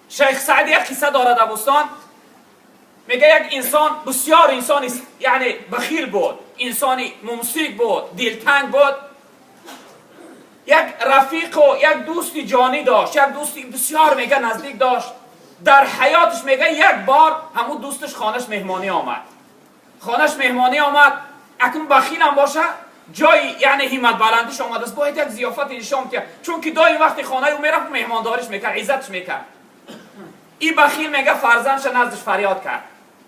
Шайх Саъди як қисса дорад. Абустон мега, як инсон, бисёр инсони, яъне, бахил буд, инсони мумсик буд, дилтанг буд. Як рафиқу як дӯсти ҷонӣ дошт, як дӯсти бисёр, мега, наздик дошт. Дар ҳаёташ, мега, як бор ҳамун дӯсташ хонаш меҳмонӣ омад, хонаш меҳмонӣ омад. Акнун бахилам боша, ҷои, яъне, ҳимматбаландиш омадааст, бояд як зиёфате нишон диҳад, чунки доим вақти хонаи ӯ мерафт, меҳмондориш мекард, иззатш мекард. И бахил, мега, фарзандша наздиш фарёд кард,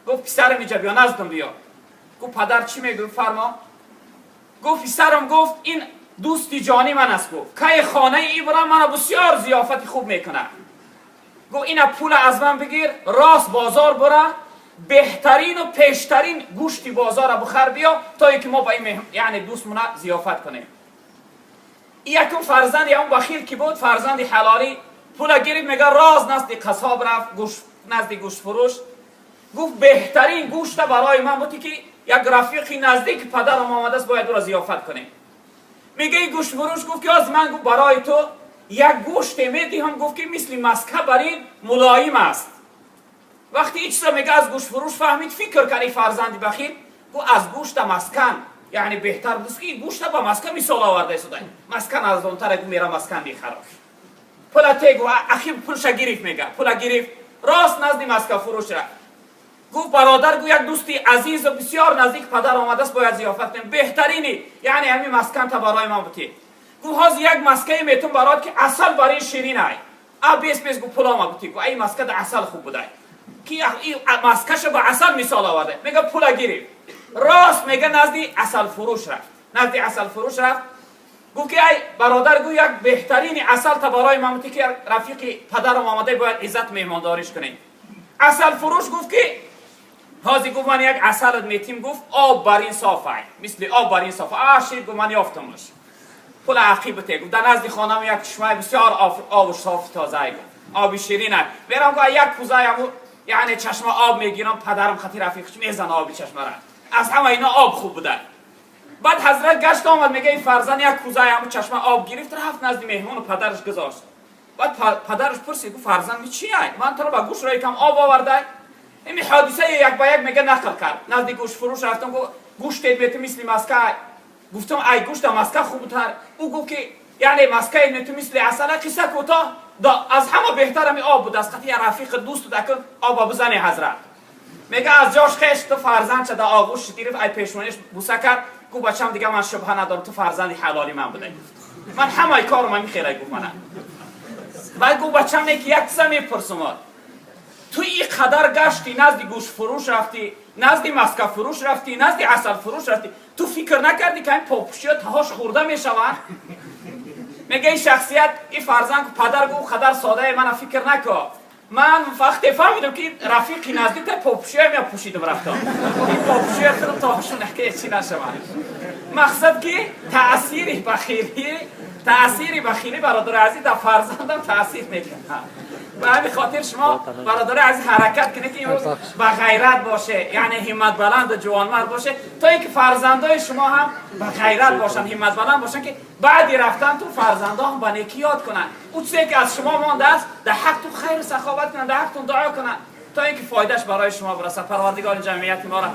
гуфт: «Писарам, иҷа биё, наздум биё». Гуфт: «Падар, чӣ мегӯ, фармо». Гуфт: «Писарам, — гуфт, — ин дӯсти ҷони ман аст». Гуфт: «Кай хонаи и бурам, мана бисёр зиёфати хуб мекунад». Гуфт: «Ина пула аз ман бигир, рост бозор бура, беҳтарину пештарин гӯшти бозора бихар, биё, то ин ки мо ба ин, яъне, дӯстмона зиёфат кунем». И якум фарзанди ҳамон бахил ки буд, фарзанди ҳалолӣ, пула гирифт, мега, рост назди қассоб рафт, назди гӯштфурӯш. Гуфт: «Беҳтарин гӯшта барои ман буди, ки як рафиқи наздики падарам омадааст, бояд ӯро зиёфат кунем». Мега, и гӯштфурӯш гуфт ки оз ман, гуфт, барои ту як гӯште медиҳам, гуфт, ки мисли маска бар ин мулоим аст. Вақти ин чиза, мега, аз гӯштфурӯш фаҳмид, фикр кард и фарзанди бахил, гуфт: «Аз гӯшта маскан, яъне, беҳтар буд, ки гӯшта ба маска мисол оварда истода, маскан арзонтара». Гу мера, маскан мехарад. Пула тегу ахир пулша гирифт, мега, пула гирифт, рост назди маскафурӯш рафт. Гуфт: «Бародар, — гу, — як дӯсти азизу бисёр наздик падар омадааст, бояд зиёфат кунем, беҳтарини, яъне, ҳамин масканта барои ман бутӣ». Гуфт: «Ҳозир як маскае метун барод, ки асал бар ин ширин ай». А бес бес, гу, пулома бутӣ. Гу: «Ай маскада асал хуб будай, ки маскаша ба асал мисол оварда». Мега, пула гирифт, рост, мега, назди асалфурӯш рафт, назди асалфурӯш рафт. Гуфт ки: «Ай бародар, — гу, — як беҳтарини асал та барои ман бутӣ, ки рафиқи падарам омада, бояд иззат меҳмондориш кунем». Асалфурӯш гуфт ки ҳозир, гуфт, ман як асалат метим, гуфт, об бар ин соф ай, мисли об бар ин соф. А шир, гуфт, ман ёфтамаш, пула ақиб бите. Гуфт: «Дар назди хонам як чишмаи бисёр обу софи тоза, гуфт, оби ширин ай. Мерам, гуфт, як кузаи ҳаму, яъне, чашма об мегирам, падарам хати рафиқш мезана оби чашмара, аз ҳама ино об хуб буда». Баъд ҳазрат гашт омад, мега, ин фарзанд як кузаи ҳаму чашма об гирифт, рафт назди меҳмону падараш гузошт. Баъд падараш пурсид, гуфт: «Фарзанд, чи ай, ман туро ба гӯш рои кам об овардай?» Ими ҳодисаи як ба як, мега, нақл кард: «Назди гӯштфурӯш рафтам, гуфт, гӯштет мету, мисли маска. Гуфтам, ай гӯшта маска хубтар. Ӯ гуфт ки, яъне, маскаи мету, мисли асала. Қисса кӯтоҳ, аз ҳама беҳтар ами об буд, аз қати рафиқи дӯсту дакун оба бизане». Ҳазрат, мега, аз ҷош хеш ту фарзандша да оғӯш гирифт, ай пешониш буса кард, гуфт: «Бачам, дига ман шубҳа надорам, ту фарзанди ҳалоли ман будай. Ман ҳамаи корум ами хелай», гуфт, «мана». Баъд гуфт: «Бачам, не ки як чиза мепурсумод. Ту и қадар гашти, назди гӯштфурӯш рафтӣ, назди маскафурӯш рафтӣ, назди асалфурӯш рафтӣ, ту фикр накардӣ, ки ҳамин попушиё таҳош хӯрда мешаванд?» Мега ин шахсият, ин фарзанд: «Падар, — гуфт, — қадар содае мана фикр нако. Ман вақте фаҳмидам, ки рафиқи наздикта, попушиё мя пӯшидам, рафтам, ин попушиё худам таҳошон чи нашаванд». Мақсад ки таъсири бахилӣ, бародари азиз, дар фарзандам таъсир мекунад. Ба ҳамин хотир шумо, бародари азиз, ҳаракат кунед, ки имрӯз ба ғайрат боше, яъне ҳимматбаланду ҷавонмард боше, то ин ки фарзандои шумо ҳам ба ғайрат бошанд, ҳимматбаланд бошанд, ки баъди рафтан ту фарзандо ҳам ба некӣ ёд кунанд. Ӯ чизе ки аз шумо мондааст, дар ҳақту хайру саховат кунанд, дар ҳақтун дуо кунанд, то ин ки фоидааш барои шумо бирасад. Парвардигори ҷамъияти моро